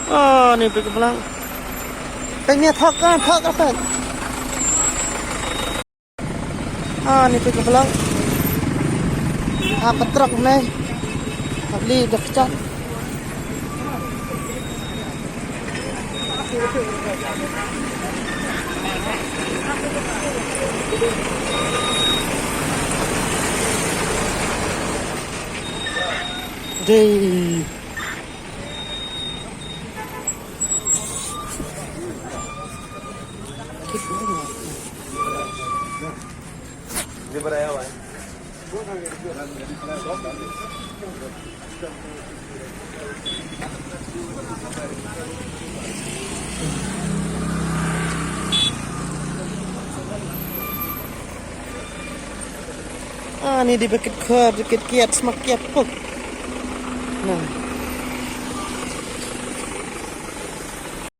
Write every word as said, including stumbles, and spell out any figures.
Ah, ni peit ka blang. Peit, ni thok ka, thok ka, peit. Ah, ni peit ka blang. Ah, ka trok ne. Ka bli da kjat. Dei. Ah, ni dei ba kit khor, kit kiat, sma kiat puk. Na.